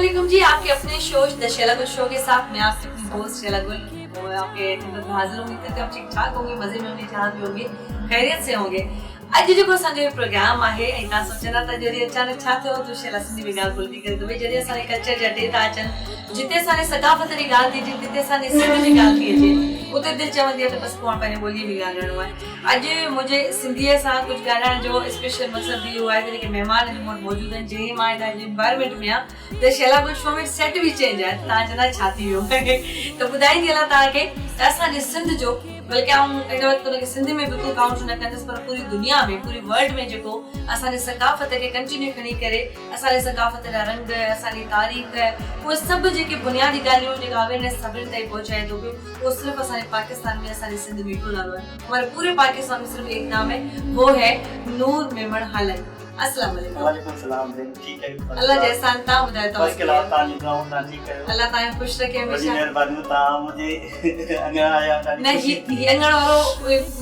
वालेकुम जी, आपके अपने show the Shaila Gul show के साथ मैं आपकी अपनी दोस्त शैला गुल और आपके खिदमत में हाजिर होंगी। तो आप ठीक ठाक होंगे, मजे में होंगे, जहाँ भी होंगे खैरियत से होंगे। अॼु जेको असांजो प्रोग्राम आहे ऐं तव्हां सोचंदा त जॾहिं अचानक छा थियो त शैला सिंधी में ॻाल्हि कोन थी करे, त भई जॾहिं असांजे कल्चर जा डे था अचनि, जिते असांजे सक़ाफ़त जी ॻाल्हि थी अचे, जिते असांजे सिंध जी ॻाल्हि थी अचे, उते दिलि चवंदी आहे त बसि पोइ हाणे पंहिंजी ॿोलीअ में ॻाल्हाइणो आहे। अॼु मुंहिंजे सिंधीअ सां कुझु ॻाल्हाइण जो स्पेशल मक़सदु बि इहो आहे त जेके महिमान अॼु मूं वटि मौजूदु आहिनि, जंहिं मां हितां जे इन्वायरमेंट में आहियां त शैला गुल शो में सेट बि चेंज आहे, तव्हां चवंदा छा थी वियो, त ॿुधाईंदी हलां तव्हांखे त असांजे सिंध जो, बल्कि आउं हिन वक़्तु हुनखे सिंध में बिल्कुलु काउंट न कंदुसि, पर पूरी दुनिया में, पूरी वर्ल्ड में जेको असांजे सक़ाफ़त खे कंटिन्यू खणी करे असांजे सक़ाफ़त जा रंग, असांजी तारीख़, उहे सभु जेके बुनियादी ॻाल्हियूं, जेका अवेयरनेस सभिनी ताईं पहुचाए थो पियो, उहो सिर्फ़ असांजे पाकिस्तान में, असांजे सिंध में हिकिड़ो नालो आहे। हमारे पूरे पाकिस्तान में सिर्फ़ एक नाम है, वो है नूर मेमण हालाई। अस्सलाम वालेकुम। वालेकुम सलाम भेण, ठीक आहियो? अल्लाह जे एहसान, तव्हां ॿुधायो तव्हां फर्स्ट क्लास, तव्हां जी दुआऊं, तव्हां ठीक आहियो? अल्लाह तव्हां खे ख़ुशि रखे वॾी हमेशा। महिरबानी, तव्हां मुंहिंजे अङण आया, ॾाढी न ख़ुशी ही थी। ही अङण वारो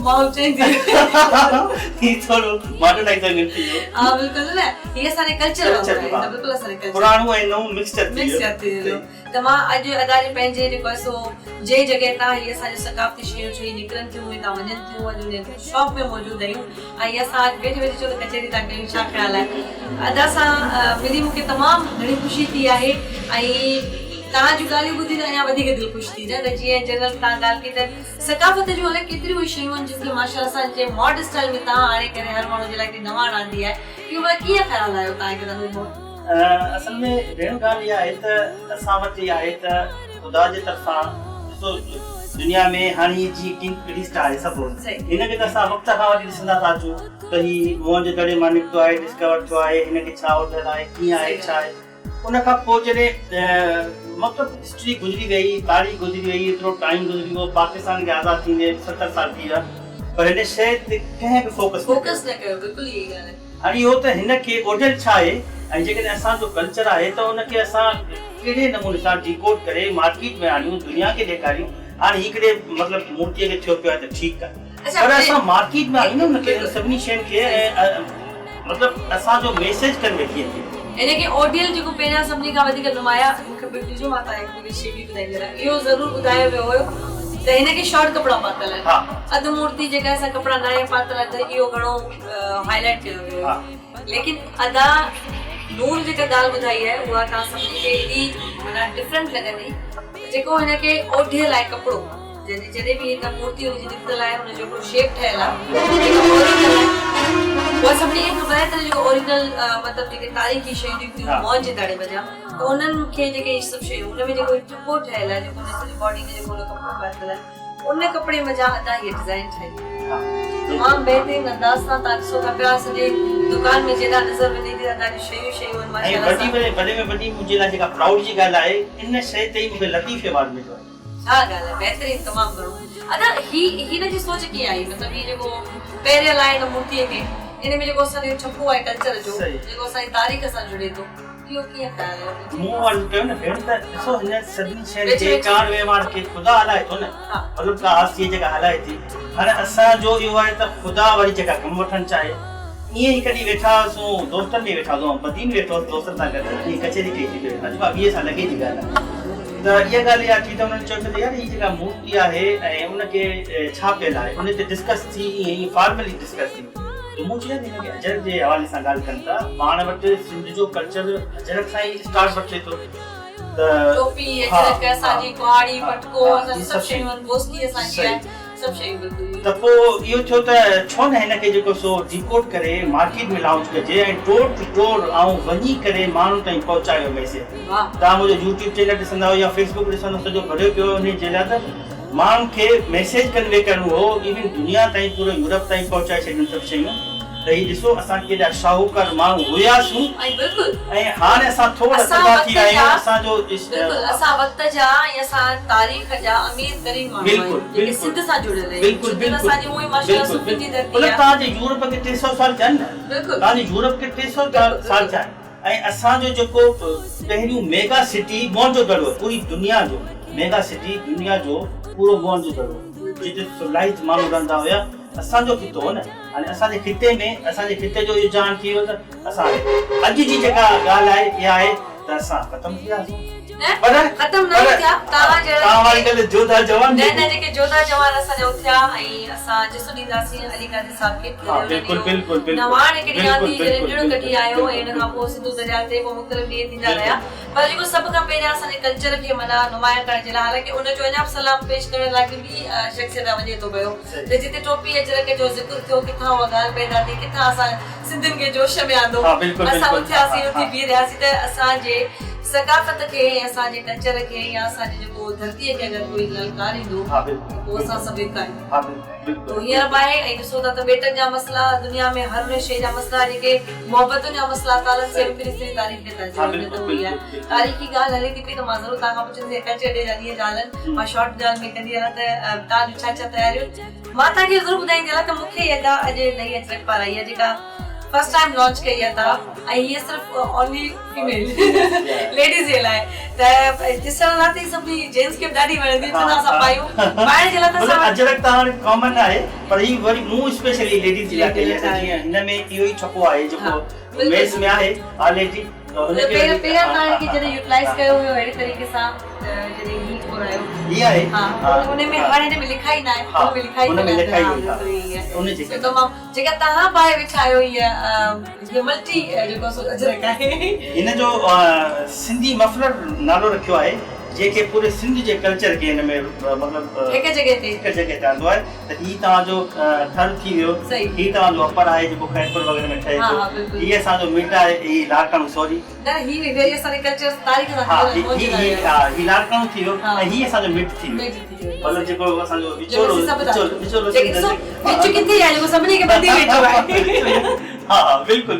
माहौल चेंज थी वियो। ही थोरो मॉडर्नाइज़ थी वियो। हा बिल्कुलु न, ही असांजे कल्चर वारो कल्चर आहे, हा। त बिल्कुलु असांजे कल्चर पुराणो ऐं नओं मिक्सचर थी वियो। मिक्सचर थी वियो। त मां अॼु अदा जे पंहिंजे जेको आहे सो जंहिं जॻह तां ही असांजो सक़ाफ़ती शयूं छई निकिरनि थियूं, हितां वञनि थियूं, अॼु उन शॉप में मौजूदु आहियूं ऐं असां अॼु वेठे वेठे चयो त कचहरी था कयूं, छा ख़्यालु आहे? अदा सां मिली मूंखे तमामु घणी ख़ुशी थी आहे ऐं तव्हां जूं ॻाल्हियूं ॿुधी त अञा वधीक दिलि ख़ुशि थी न, त जीअं जनरल तव्हां ॻाल्हि कई त सक़ाफ़त जूं अलाए केतिरियूं शयूं आहिनि जिन खे माशा असांजे मॉडर्न स्टाइल में तव्हां आणे करे हर माण्हू जे लाइ हिकिड़ी नवां आंदी आहे, इहो माना कीअं ख़्यालु आयो तव्हांखे त? असल में भेण ॻाल्हि इहा आहे त असां वटि इहा आहे त ख़ुदा जे तरफ़ां ॾिसो दुनिया में हाणे हीअ जीअं किंग क्रिस्ट आहे सपोज़, हिन खे त असां वक़्त खां वठी ॾिसंदा था अचूं त ही मोहन जे दड़े मां निकितो आहे, डिस्कवर थियो आहे, हिन खे छा ओढियल आहे, कीअं आहे, छा आहे। उन खां पोइ जॾहिं मतिलबु हिस्ट्री गुज़री वई, तारीख़ गुज़री वई, एतिरो टाइम गुज़री वियो, पाकिस्तान खे आज़ाद थींदे 70 साल थी विया, पर हिन शइ ते कंहिं बि फोकस न कयो। बिल्कुलु इहा ई ॻाल्हि आहे। हाणे इहो त हिन खे ओढियल छा आहे ऐं जेकॾहिं असांजो कल्चर आहे त उनखे असां कहिड़े नमूने सां डिकोड करे मार्केट में आणियूं, दुनिया खे ॾेखारियूं। हाणे हिकिड़े मतिलबु मूर्तीअ खे थियो पियो आहे त ठीकु आहे, पर असां मार्केट में आणियूं न उनखे, सभिनी शयुनि खे, ऐं मतिलबु असांजो मैसेज कन्वे कीअं थिए। हिन खे ओढियल जेको पहिरियां सभिनी खां वधीक नुमाया, मूंखे बिल्कुलु ॾिजो, मां तव्हांखे शइ बि ॿुधाईंदी रहां, इहो ज़रूरु ॿुधायो वियो हुयो त हिन खे शॉर्ट कपिड़ा पातल आहिनि, अधु मूर्ति जेका असां कपिड़ा न आहिनि पातल आहिनि, त इहो घणो हाईलाइट कयो वियो हुयो। लेकिन अदा नूर जेका ॻाल्हि ॿुधाई आहे उहा तव्हां सभिनी खे एॾी माना डिफरेंट लॻंदी, जेको हिन खे ओढियल आहे कपिड़ो, जॾहिं जॾहिं बि हिन मूर्ति हुनजी निकितल आहे, हुनजो हिकिड़ो शेप ठहियल आहे, जेको ओरिजिनल आहे, उहा सभिनी खे ख़बर आहे त जेको ओरिजिनल मतिलबु जेके तारीख़ी शयूं निकितियूं मौज जे दाड़े वञा, त उन्हनि खे जेके सभु शयूं हुन में जेको ठप्पो ठहियल आहे, जेको हुन सॼी बॉडी ते जेको हुन कपिड़ो पातल आहे, उन कपिड़े मंझां अदा हीअ डिज़ाइन ठाही। तमामु बहितरीन अंदाज़ सां तव्हां ॾिसो था पिया, सॼे दुकान में जेॾा नज़र वञे थी अदा जूं शयूं शयूं आहिनि माशाअल्लाह। वॾी में वॾे में वॾी मुंहिंजे लाइ जेका प्राउड जी ॻाल्हि आहे, इन शइ ते ई मूंखे लतीफ़ अवार्ड मिलियो आहे। छा ॻाल्हि आहे, बहितरीन, तमामु घणो। अदा ही हिन जी सोच कीअं आई, मतिलबु हीअ जेको पहिरियल आहे हिन मूर्तीअ खे, इन में जेको असांजो छपो आहे कल्चर जो, जेको असांजी तारीख़ सां जुड़े थो, इहो कीअं ख़्यालु आयो? मूं अर्ज़ कयो न भेण त ॾिसो हिन सभिनी शयुनि खे कार वहिंवार खे ख़ुदा हलाए थो न, मतिलबु का हस्ती जेका हलाए थी। हाणे असांजो इहो आहे त ख़ुदा वरी जेका कमु वठणु चाहे, ईअं ई कॾहिं वेठा हुआसीं, दोस्तनि में वेठा हुआसीं, बदीन वेठो हुउसि दोस्तनि सां गॾु, ईअं कचहरी कई थी पियो, अॼु खां 20 साल अॻे जी ॻाल्हि आहे। त इहा ॻाल्हि इहा थी त हुननि चयो त यार हीअ जेका मूर्ती आहे ऐं उनखे छा पियल आहे, उन ते डिस्कस थी, ईअं ई फॉर्मली डिस्कस थी। त मूं चयो यार हिन खे अजरक जे हवाले सां ॻाल्हि कनि था, पाण वटि सिंध जो कल्चर अजरक सां ई स्टार्ट वठे थो, त टोपी, अजरक, असांजी कुहाड़ी, पटको, असांजी सभु शयूं आहिनि, बोसकी असांजी आहे, सभु शयूं बिल्कुलु। त पोइ इहो थियो त छो न हिन खे जेको सो डिकोड करे मार्केट में लॉन्च कजे ऐं डोर टू डोर आउं वञी करे माण्हुनि ताईं पहुचायो मैसेज। तव्हां मुंहिंजो यूट्यूब चैनल ॾिसंदा या फेसबुक ॾिसंदा, सॼो भरियो पियो उन जे लाइ त माण्हुनि खे मैसेज कन्वे करिणो हो, इवन दुनिया ताईं, पूरो यूरोप ताईं पहुचाए छॾियूं सभु शयूं। त हीअ ॾिसो असां केॾा शाहूकार माण्हू हुयासीं ऐं हाणे असां थोरा तबाह थी विया आहियूं। असांजो बिल्कुलु असां वक़्त जा ऐं असां तारीख़ जा अमीर तरीन माण्हू आहियूं, जेके सिंध सां जुड़ियल आहियूं। बिल्कुलु बिल्कुलु असांजी उहा ई माशाअल्लाह सुठी धरती आहे। मतिलबु तव्हांजे यूरोप खे 300 साल थिया आहिनि न, बिल्कुलु तव्हांजे यूरोप खे 300 साल थिया आहिनि ऐं असांजो जेको पहिरियों मेगा सिटी मोहन जो दड़ो, पूरी दुनिया जो मेगा सिटी, दुनिया जो पूरो मोहन जो दड़ो, जिते सिविलाइज माण्हू रहंदा हुया, असांजो खितो हो न। हाणे असांजे खिते में, असांजे खिते जो इहो जहान थी वियो त असां अॼु जी जेका ॻाल्हि आहे इहा आहे ته اسان ختم ٿي وياسون. نه ختم نه آهيون ٿيا توهان جهڙا توهان واري ڳالهه جوڌا جوان نه نه جيڪي جوڌا جوان اسان جا اٿيا ۽ اسان جس ڏينداسين علي قادر صاحب کي ها بلڪل بلڪل بلڪل نواڻ هڪڙي آندي جڏهن ڏڻ ڪڍي آيو ۽ ان کان پوء سنڌو درياء تي پوء مختلف ڏينهن ٿيندا رهيا پر جيڪو سڀ کان پهريان اسان جي ڪلچر کي معنيٰ نمايان ڪرڻ جي لاء حالانڪه ان جو اڃا به سلام پيش ڪرڻ لاء ڪي ٻي شخصيت ڏانهن وڃي ٿو پيو ته جتي ٽوپي اجرڪ جو ذڪر ٿيو ڪٿان اها ڳالهه پيدا ٿي ڪٿان اسان سنڌين کي جوش ۾ آندو اسان اٿياسين اٿي بيهي رهياسين ته اسان جي ثقافت کي ۽ اسان جي ڪلچر کي يا اسان جي جيڪو ڌرتيء کي اگر ڪوئي للڪاريندو ته پوء اسان سڀ هڪ آهيون تو هينئر به آهي ۽ ڏسو ٿا ته ٻيٽن جا مسئلا دنيا ۾ هر ان شيء جا مسئلا جيڪي محبتن جا مسئلا ٿا هلن سي به فلسطيني تاريخ کي ترجيح ڏني ته اهي آهي تاريخي ڳالهه هلي ٿي پئي ته مان ضرور توهان کان پڇندس ڪلچر ڊي جا ڏينهن ٿا هلن مان شارٽ ڳالهه ۾ ڪندي هلان ته توهان جون ڇا ڇا تياريون مان توهان کي ضرور ٻڌائيندي هلان ته مون کي ادا اڄ نئين اجرڪ پارائي آهي جيڪا فرسٽ ٽائيم لانچ ڪئي آهي توهان ۽ هيء صرف اونلي فيميل ليڊيز جي لاء ته ڏسڻ لاء ته سڀني جينٽس کي به ڏاڍي وڻندي ڇو ته اسان پايون پائڻ جي لاء ته اسان اجرڪ ته هاڻي ڪامن آهي پر هي وري مون اسپيشلي ليڊيز جي لاء ڪئي آهي ته جيئن هن ۾ اهو ئي ٺپو آهي جيڪو ميس ۾ آهي آلريڊي پهريان توهان هن کي جڏهن يوٽيلائيز ڪيو هيو اهڙي طريقي سان جڏهن هي گهرايو هي آهي ها ان ۾ هاڻي هن ۾ لکائي نه آهي ان ۾ لکائي ان ۾ لکائي هئي ها ان جي ڪري تمام جيڪا توهان پائي ويٺا آهيو هي هي ملٽي جيڪو سو اجرڪ آهي. هن جو سنڌي مفلر نالو رکيو آهي جنهن کي پوري سنڌ جي ڪلچر کي هن ۾ مطلب هڪ جڳهه تي هڪ جڳهه تي آندو آهي ته هي توهان جو ٿر ٿي ويو هي توهان جو اپر آهي جيڪو خيرپور وغيره ۾ ٺهي ٿو هي اسان جو مڊ آهي هي لاڙڪاڻو سوري نه هي وري اسان جي ڪلچر تاريخ سان جڙيل ها هي ها هي لاڙڪاڻو ٿي ويو ۽ هي اسان جو مڊ ٿي ويو مطلب جيڪو اسان جو وچولو وچولو وچولو وچ ڪٿي آهي جيڪو سڀني کي ٻڌي ويٺو آهي ها ها بلڪل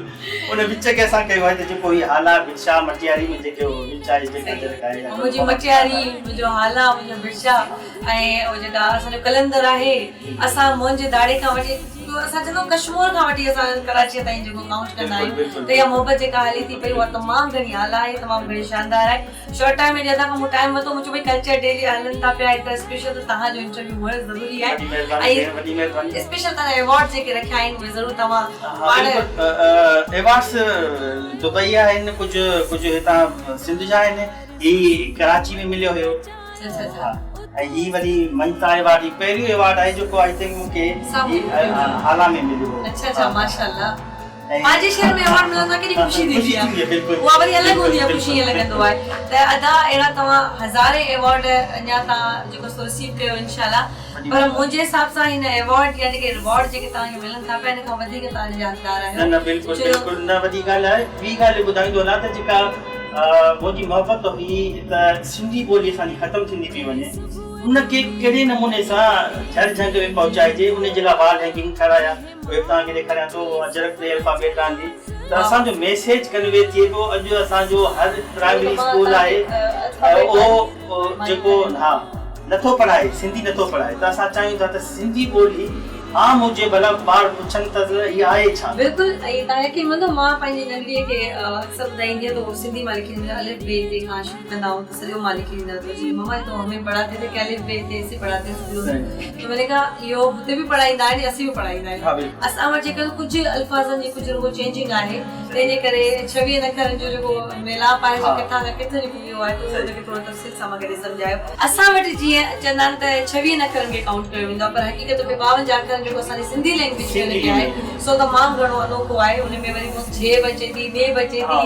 ان وچ کي اسان ڪيو آهي ته جيڪو هي هالا ڀٽشاهه مٽياري ۾ جيڪي وچ آهي جيڪا جرڪ آهي منهنجي مٽياري منهنجو هالا منهنجو ڀٽشاهه ۽ اهو جيڪا اسان جو قلندر آهي اسان موهن جي داڙي کان وٺي اسان چوندو ڪشمور کان وٺي اسان ڪراچيء تائين جيڪو ڪائونٽ ڪندا آهيون ته اها محبت جيڪا هلي ٿي پئي اها تمام گهڻي اعليٰ آهي تمام گهڻي شاندار آهي شارٽ ٽائيم ۾ ادا کان مون ٽائيم ورتو مون چيو ڀئي ڪلچر ڊي جي هلن ٿا پيا هڪ اسپيشل ته توهان جو انٽرويو هئڻ ضروري آهي ۽ اسپيشل توهان ايوارڊ جيڪي رکيا آهن اهي ضرور توهان پاڻ ايوارڊس دبئي جا آهن ڪجهه ڪجهه هتان سنڌ جا آهن هي ڪراچي ۾ مليو هيو ۽ هي وري مڃتا ايوارڊ هي پهريون ايوارڊ آهي جيڪو I think مون کي هالا ۾ مليو هو. اڇا اڇا ماشاءالله پنهنجي شهر ۾ ايوارڊ ملندو آهي ڪيڏي خوشي ٿيندي آهي اها وري الڳ هوندي آهي خوشي ائين لڳندو آهي ته ادا اهڙا توهان هزارين ايوارڊ اڃا توهان جيڪو سو رسيو ڪيو انشاء الله پر منهنجي حساب سان هن ايوارڊ يا جيڪي ريوارڊ جيڪي توهان کي ملن ٿا پيا ان کان وڌيڪ توهان جا حقدار آهيو. نه نه بلڪل بلڪل نه وڏي ڳالهه آهي ٻي ڳالهه ٻڌائيندو هلان ته جيڪا منهنجي محبت هئي ته سنڌي ٻولي اسان جي ختم ٿيندي پئي وڃي ان کي ڪهڙي نموني سان جهر جهنگ ۾ پهچائجي ان جي لاء وال هينگنگ ٺهرايا اهي به توهان کي ڏيکاريان ٿو اجرڪ تي الفابيٽ آندي ته اسان جو ميسيج ڪنوي ٿئي پيو اڄ اسان جو هر پرائمري اسڪول آهي اهو جيڪو ها نٿو پڙهائي سنڌي نٿو پڙهائي ته اسان چاهيون ٿا ته سنڌي ٻولي عام هجي ڀلا ٻار پڇن ته هي آهي ڇا؟ بلڪل ۽ توهان يقين مندو مان پنهنجي ننڍڙيء کي اڪثر ٻڌائيندي آهيان ته هو سنڌي مان لکي ڏيندي آهي الف بي تي کان شروع ڪندا آهيون ته سڄو مان لکي ڏيندي آهيان ته چوندي ماما هي تو همين پڙهاتي ٿي ڪي الف بي تي سي پڙهاتي هين اسڪول ۾ ته مين ني ڪها اهو هتي به پڙهائيندا آهن اسين به پڙهائيندا آهيون اسان وٽ جيڪر ڪجهه الفاظن جي ڪجهه رڳو چينجنگ آهي تنهن جي ڪري ڇويهن اکرن جو جيڪو ميلاپ آهي سو ڪٿان کان ڪٿي نڪري ويو آهي ته اهو ان کي ٿورو تفصيل سان مان ڪڏهن سمجهايو. اسان وٽ جيئن چوندا آهن ته ڇويهن اکرن کي ڪائونٽ ڪيو ويندو آهي پر حقيقت ۾ ٻاونجاهه اکرن جيڪو اسان جي سنڌي لينگويج ۾ ان کي آهي سو تمام گهڻو انوکو آهي ان ۾ وري مون جي به اچي ٿي ٻي به اچي ٿي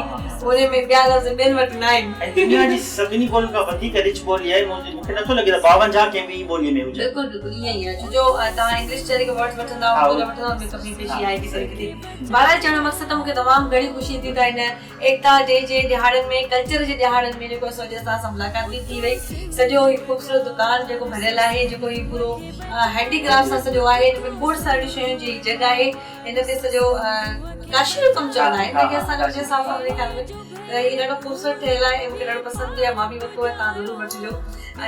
ان ۾ ٻيا لفظ ٻين وٽ نه آهن. ۽ دنيا جي سڀني ٻولين کان وڌيڪ رچ ٻولي آهي مون کي نٿو لڳي ته ٻاونجاهه ڪنهن ٻي ٻولي ۾ هجن. بلڪل بلڪل ائين ئي آهي ڇو جو توهان انگلش جا جيڪي ورڊز وٺندا اردو جا وٺندا ان ۾ ڪمي پيشي آهي ڪٿي نه ڪٿي بهرحال چوڻ جو مقصد ته مون کي تمام گهڻي خوشي ٿي ته هن ايڪتا ڊي جي ڏهاڙن ۾ ڪلچر جي ڏهاڙن ۾ جيڪو سو اڄ اسان سان ملاقات به ٿي وئي سڄو هي خوبصورت دڪان جيڪو ڀريل آهي جيڪو هي پورو هينڊي ڪرافٽ سان سڄو آهي هن ۾ کوڙ ساريون شيون جي جڳ آهي هن تي سڄو ڪاشي جو ڪم چوندا آهن جيڪي اسان جو حساب سان منهنجي خيال ۾ ته هي ڏاڍو خوبصورت ٺهيل آهي ۽ مونکي ڏاڍو پسند به آهي مان به ورتو آهي توهان ضرور وٺجو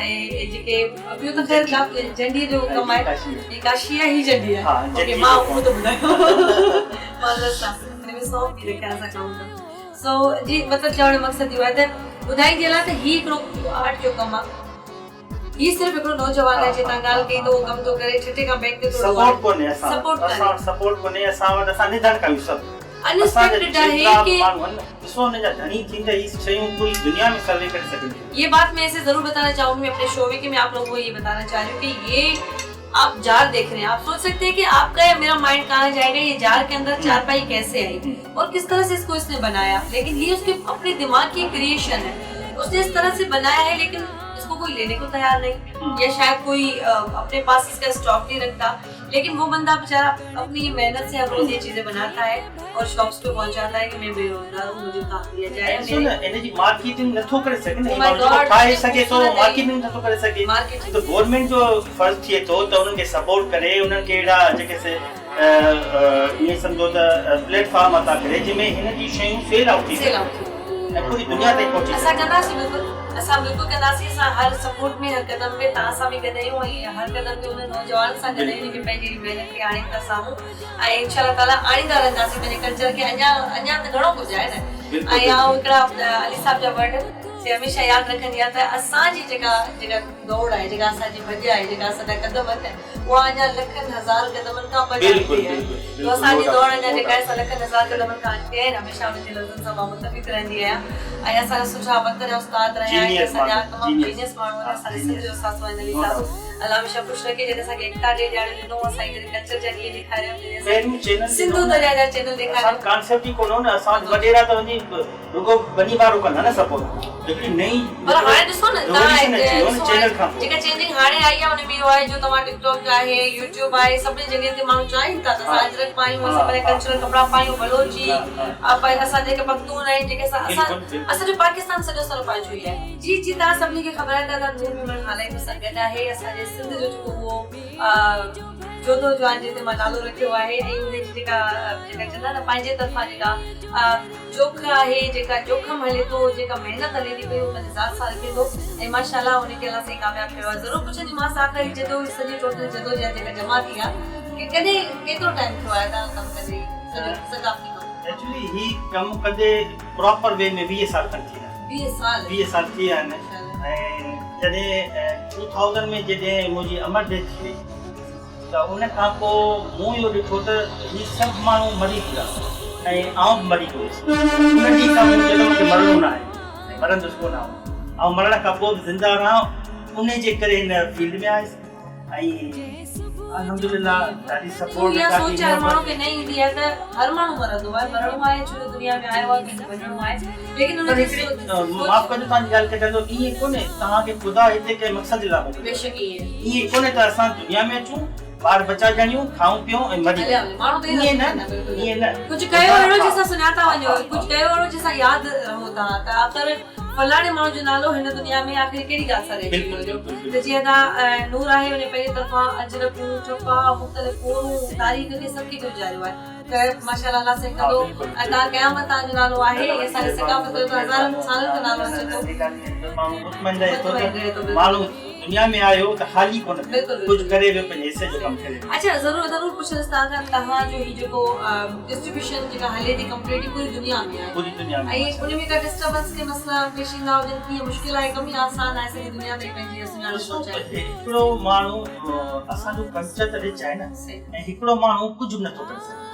۽ جيڪي ٻيو ته خير جنڊي جو ڪم آهي هي ڪاشي آهي هي جنڊي آهي اوڪي مان اهو ته ٻڌايو معذرت سان هن ۾ سونف به رکيا اسان کائون ٿا سو جي مطلب چوڻ جو مقصد اهو آهي ته ٻڌائيندي هلان ته هي هڪڙو آرٽ جو ڪم آهي هي صرف هڪڙو نوجوان آهي جي تان ڳالهه ڪئي ته اهو ڪم ٿو ڪري ٺٽي کان بيڪ تي ٿورو سپورٽ ڪونهي اسان وٽ اسان وٽ سپورٽ ڪونهي اسان وٽ اسان نڌڻ ڪيون سڀ. انسپيڪٽيڊ آهي ڪي. ماڻهو آهن ڏسو انهن جا ڌڻي ٿين ته هي شيون پوري دنيا ۾ سروي ڪري سگهن ٿيون. ये बात मैं ऐसे जरूर बताना चाहूंगी अपने शो में कि मैं आप लोगों को ये बताना चाह रही हूँ कि ये आप जार देख रहे हैं, आप सोच सकते हैं कि आपका या मेरा माइंड कहाँ जाएगा, ये जार के अंदर चारपाई कैसे आई और किस तरह से इसको इसने बनाया, लेकिन ये उसके अपने दिमाग की क्रिएशन है, उसने इस तरह से बनाया है, लेकिन इसको कोई लेने को तैयार नहीं या शायद कोई अपने पास इसका स्टॉक नहीं रखता, लेकिन वो बंदा बेचारा अपनी मेहनत से हर रोज ये चीजें बनाता है और शॉप्स पे पहुंचाता है कि मैं बेरोजगार हूँ, मुझे काम दिया जाए। ॾिसो न इन जी मार्केटिंग नथो करे सघे न, Oh my जेको God, ठाहे सघे थो खूबसूरत आहे। मार्केटिंग नथो करे सघे। मार्केटिंग त गवर्नमेंट जो फर्ज़ थिए थो त उन्हनि खे सपोर्ट करे, उन्हनि खे अहिड़ा जेके से ईअं सम्झो त प्लेटफॉर्म अता करे जंहिंमें हिन जी शयूं सेल आउट थी सेल आउट थी ऐं पूरी दुनिया ताईं पहुची असां कंदासीं, बिल्कुलु असां बिल्कुलु कंदासीं। असां हर सपोर्ट में हर कदम में तव्हां सां बि गॾु आहियूं ऐं हर कदम में उन्हनि नौजवाननि सां गॾु आहियूं जेके पंहिंजी महिनत खे आणनि था साम्हूं ऐं इनशा ताला आणींदा रहंदासीं पंहिंजे कल्चर खे। अञा अञा त घणो कुझु आहे न। ऐं आउं हिकिड़ा अली साहिब जा वर्ड से हमेशा यादि रखंदी आहियां त असांजी जेका जेका दौड़ आहे, जेका असांजी भॼ आहे, जेका असांजा कदम आहिनि, उहा अञा लखनि हज़ार कदमनि खां परे बिल्कुलु, आहे। बिल्कुलु, त असांजी no doubt, दौड़ अञा no जेका आहे सा लखनि हज़ार कदमनि खां अॻिते आहिनि। हमेशा हुनजे लफ़्ज़नि सां मां मुतफ़िक़ रहंदी आहियां ऐं असांजा सुठा वक़्त जा उस्ताद रहिया आहिनि, Genius असांजा माण्हू, तमामु genius. Genius माण्हू आहिनि असांजे Genius. Sindh जो असासो आहिनि अली No साहिबु। doubt. अलाह हमेशा ख़ुशि रखे। जॾहिं असांखे एकता डे ॾियारे ॾिनो, असांखे जॾहिं कल्चर जा ॾींहं ॾेखारिया, जॾहिं पहिरियों चैनल सिंधू दरिया जा चैनल ॾेखारिया, असां कॉन्सेप्ट ई कोन हो न। असां वॾेरा त वञी रुगो बनी वारो कंदा न सपोर्ट, हिकिड़ी नई पर हाणे ॾिसो न तव्हां revolution अची वियो न चैनल खां पोइ। जेका चेंजिंग हाणे आई आहे उन में इहो आहे जो तव्हां टिकटॉक आहे, यूट्यूब आहे, सभिनी जॻहियुनि ते माण्हू चाहिनि था त असां अजरक पायूं, असां पंहिंजा कल्चरल कपिड़ा पायूं, बलोची, असां जेके पख्तून आहिनि, जेके असां असां बिल्कुलु, बिल्कुलु। असांजो पाकिस्तान सॼो सारो पंहिंजो ई आहे। जी जी, तव्हां सभिनी खे ख़बर आहे त दादा नूर मेमण हालाई मूंसां गॾु आहे। असांजे सिंध जो जेको उहो जोधो जवान जंहिं ते मां नालो रखियो आहे ऐं उनजी जेका जेका चवंदा न पंहिंजे तरफ़ां जेका जोख आहे, जेका जोखम हले थो, जेका महिनत हले थी पई, उहो पंहिंजे ज़ात सां रखे थो ऐं माशाअल्लाह हुनखे अलाह साईं कामयाबु कयो आहे। ज़रूरु पुछंदीमांसि आख़िरी जदो सॼी टोटल जदोजहद जेका जमा थी आहे की कॾहिं केतिरो टाइम थियो आहे तव्हां कमु कंदे, सॼो सक़ाफ़ती कमु? एक्चुअली ही कमु कंदे प्रॉपर वे में 20 साल खणि थी विया। 20 साल? 20 साल थी विया आहिनि। ऐं जॾहिं 2000 में जॾहिं मुंहिंजी अमर डेथ थी वई त उन खां पोइ मूं इहो ॾिठो त ही सभु माण्हू मरी विया ऐं आउं बि मरी वियो हुउसि। उन ॾींहुं खां मूं चयो त मूंखे मरणो न आहे, मरंदुसि कोन आउं, ऐं मरण खां पोइ बि ज़िंदा रहां, उन जे करे हिन फील्ड में आयुसि ऐं अल्हम्दुलिल्लाह ॾाढी सपोर्ट। इहा सोच हर माण्हू खे न ईंदी आहे त हर माण्हू मरंदो आहे, मरणो आहे, छो जो दुनिया में आयो आहे, कंहिंखे वञिणो आहे, लेकिन पर हुनजी हिकिड़ी सोच माफ़ कजो तव्हांजी ॻाल्हि कटां थो, ईअं कोन्हे तव्हांखे ख़ुदा हिते कंहिं मक़सद लाइ मोकिलियो। बेशक ईअं ईअं कोन्हे त असां दुनिया में अचूं, ॿार बच्चा ॼणियूं, खाऊं पीऊं ऐं मरी हलिया वञूं। वञूं। माण्हू त ईअं न, न, बिल्कुलु। ईअं न। कुझु कयो अहिड़ो जंहिंसां सुञाता वञो, कुझु कयो अहिड़ो जंहिंसां यादि रहो तव्हां त आख़िर फलाणे माण्हू जो नालो हिन दुनिया में आख़िर कहिड़ी ॻाल्हि सां रहिजी बिल्कुलु, वियो। बिल्कुलु, त जीअं तव्हां नूर आहे, हुन पंहिंजे तरफ़ां अजरकूं, ठप्पा, मुख़्तलिफ़ कोरूं, तारीख़ खे सभु खे गुज़ारियो आहे त माशाअल्लाह अलाह साईं कंदो ऐं तव्हां क़यामत तव्हांजो नालो आहे ऐं असांजी सक़ाफ़त जो त हज़ारनि सालनि खां नालो अचे थो। माण्हू मुतमइन रहे थो मुतमइन रहे थो, त बिल्कुलु। माण्हू दुनिया में आयो त ख़ाली कोन वियो, बिल्कुलु, कुझु करे वियो, पंहिंजे हिसे जो कमु करे वियो। अच्छा, ज़रूरु ज़रूरु पुछंदुसि तव्हां खां, तव्हांजो हीउ जेको डिस्ट्रीब्यूशन जेका हले थी कंप्लीटली पूरी दुनिया में आहे, पूरी दुनिया में, ऐं उन में का डिस्टर्बेंस के मसइला पेश ईंदा हुजनि, कीअं मुश्किल आहे कमु या आसान आहे सॼी दुनिया में पंहिंजी सुञाणप ॾिसो, पहुचाइण? हिकिड़ो माण्हू, असांजो कल्चर त रिच आहे न, ऐं हिकिड़ो माण्हू कुझु बि नथो करे सघे।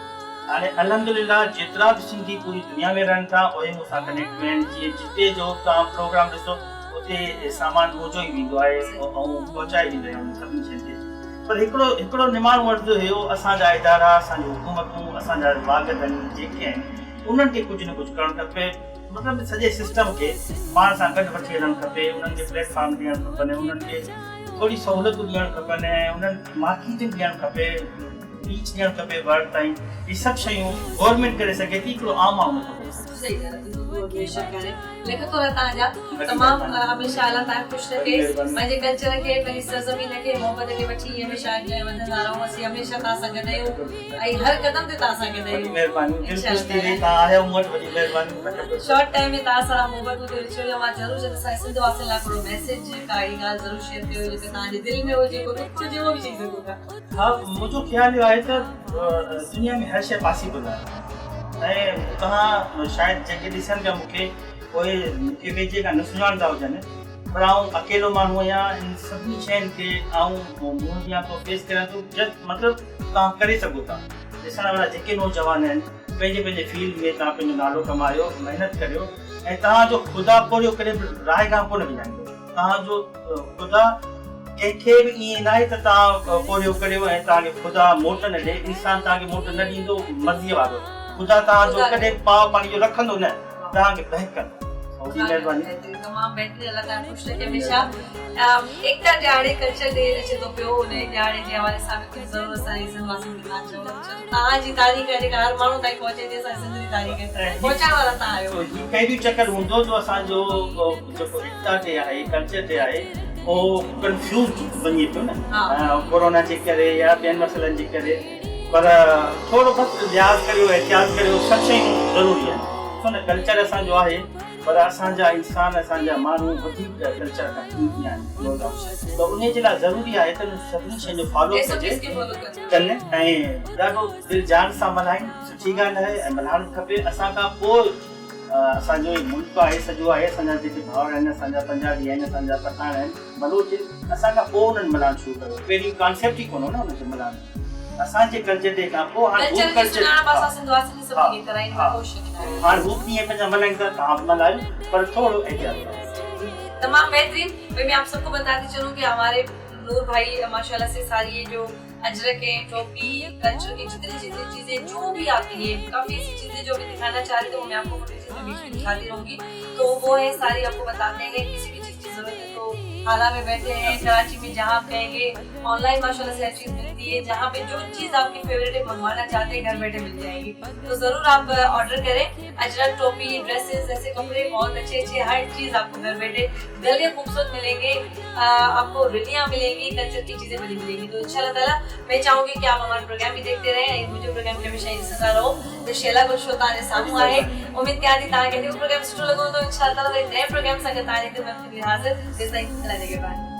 हाणे अल्हम्दुलिल्लाह जेतिरा बि सिंधी पूरी दुनिया में रहनि था, उहे मूंसां कनेक्ट में आहिनि। जीअं जिते जो तव्हां प्रोग्राम ॾिसो उते सामान मुंहिंजो ई वेंदो आहे ऐं पहुचाए ॾींदो आहियां उन्हनि सभिनी शयुनि खे। पर हिकिड़ो हिकिड़ो निमाणो अर्ज़ु हुयो, असांजा इदारा, असांजी हुकूमतूं, असांजा वाग धणी जेके आहिनि, उन्हनि खे कुझु न कुझु करणु खपे, मतिलबु सॼे सिस्टम खे पाण सां गॾु वठी हलणु खपे, उन्हनि खे प्लेटफॉर्म ॾियणु खपनि, उन्हनि खे थोरी सहूलियतूं ॾियणु खपनि ऐं उन्हनि मार्केटिंग ॾियणु खपे, रीच ॾियणु खपे वर्ल्ड ताईं। इहे सभु शयूं गवर्नमेंट करे सघे थी, हिकिड़ो आम माण्हू नथो करे सघे। सही ॻाल्हि आहे, बिल्कुलु बेशक आहे। लिख थो रहा तव्हांजा तमामु, हमेशा अलाह तव्हांखे ख़ुशि रखे, पंहिंजे कल्चर खे, पंहिंजी सरज़मीन खे, मोहबत खे वठी हमेशा अॻियां वधंदा रहो। असीं हमेशा तव्हां सां गॾु आहियूं ऐं हर कदम ते तव्हां सां गॾु वॾी आहियूं। महिरबानी, दिलि ख़ुशि थी वई, तव्हां आया मूं वटि, वॾी महिरबानी। शॉर्ट टाइम में तव्हां सां मोहबत मूंखे विछोड़ियो। मां ज़रूरु चवंदुसि असांजे सिंध वासियुनि लाइ हिकिड़ो मैसेज, का अहिड़ी ॻाल्हि ज़रूरु शेयर कयो जेका तव्हांजे दिलि में हुजे, को ॾुख हुजे उहो बि चई सघो था। हा, मुंहिंजो ख़्यालु इहो आहे त दुनिया में हर शइ पॉसिबल आहे ऐं तव्हां शायदि जेके ॾिसनि पिया मूंखे, उहे मूंखे वेझे खां न सुञाणंदा हुजनि, पर आउं अकेलो माण्हू आहियां, इन सभिनी शयुनि खे आउं मुंहुं ॾियां थो, फेस करियां थो। जस्ट मतिलबु तव्हां करे सघो था। ॾिसण वारा जेके नौजवान आहिनि, پنهنجي پنهنجي فيلڊ ۾ توهان پنهنجو نالو ڪمايو، محنت ڪريو ۽ توهان جو خدا پورهيو ڪڏهن به رائگان ڪونه وڃائيندو. توهان جو خدا ڪنهن کي به ائين ناهي ته توهان پورهيو ڪريو ۽ توهان کي خدا موٽ نه ڏئي، انسان توهان کي موٽ نه ڏيندو، مرضيء وارو خدا توهان جو ڪڏهن به پاء پاڻي جو رکندو نه، توهان کي بهڪ ڪندو. جي مهرباني. تمام بهترين الله تعالي خوش رکي هميشه. ايڪتا ڏهاڙي ڪلچر ڊي اچي ٿو پيو ان ڏهاڙي جي حوالي سان به ڪجهه ضرور اسان جي سنڌ واسين کي توهان چئو ڇو ته توهان جي تاريخ آهي جيڪا هر ماڻهو تائين پهچي ٿي اسان جي سنڌ جي تاريخ پهچائڻ وارا توهان آهيو. هي پهريون چڪر هوندو جو اسان جو جيڪو ايڪتا ڊي آهي ڪلچر ڊي آهي اهو ڪنفيوز وڃي پيو نه ڪورونا جي ڪري يا ٻين مسئلن جي ڪري پر ٿورو بس لحاظ ڪريو احتياط ڪريو سڀ شيون ضروري آهن ڇو نه ڪلچر اسان جو آهي پر اسان جا انسان اسان جا ماڻهو وڌيڪ ڪلچر کان قيمتي آهن نو ڊائوٽ ته انهي جي لاء ضروري آهي ته انهن سڀني شين جو فالو ڪجي ڪن ۽ ڏاڍو دل جان سان ملهائين سٺي ڳالهه آهي ۽ ملهائڻ به کپي اسان کان پوء اسان جو هي ملڪ آهي سڄو آهي اسان جا جيڪي ڀائر آهن اسان جا پنجابي آهن اسان جا پٺاڻ آهن بلوچ آهن اسان کان پوء انهن ملهائڻ شروع ڪيو پهرين ڪانسيپٽ ئي ڪونه هو نه انهن کي ملهائڻ جو اسان جي ڪلچر ڊي کان پوء هاڻي هو ڪلچر ها هاڻي هو ڪيئن پنهنجا ملهائين ٿا توهان به ملهايو پر ٿورو احتياط ڪريو. تمام بهترين ڀئي مين آپ سب ڪو بتاتي چلون ڪي هماري نور ڀائي ماشاءالله سي ساري يي جو اجرڪين ٽوپي ڪلچر ڪي جتني جتني چيزين جو ڀي آتي هي ڪافي ايسي چيزين جو ابھي دکانا چاه رهي ٿي وو مين آپ ڪو فوٽيجز ۾ بيچ ۾ دکاتي رهونگي تو وو هي ساري آپ ڪو بتاتي هي ڪسي ڀي چيز ڪي ضرورت هي تو هالا ۾ بيٺي هي ڪراچي ۾ جهان آپ ڪهين گي آن لائن ماشاءالله سي هر چيز ملتي هي جهان پي جو چيز آپ ڪي فيوريٽ هي منگوانا چاهتي هي گهر بيٺي مل جائيگي تو ضرور آپ آرڊر ڪرين اجرڪ ٽوپي ڊريسز ايسي ڪپڙي بهت اڇي اڇي هر چيز آپ ڪو گهر بيٺي گلي خوبصورت ملين گي آپ ڪو رليان ملين گي ڪلچر ڪي چيزين بڙي ملين گي تو انشاء الله تعالي مين چاهون گي ڪي آپ همارا پروگرام بي ديکتي رهين ۽ منهنجو پروگرام کي هميشه ئي ڏسندا رهو ته شيلا گل شو توهان جي سامهون آهي اميد ڪيان ٿي توهان کي اڄوڪو پروگرام سٺو لڳو هوندو انشاء الله تعالي وري نئين پروگرام سان گڏ توهان جي خدمت ۾ حاضر تيستائين الله نگهبان.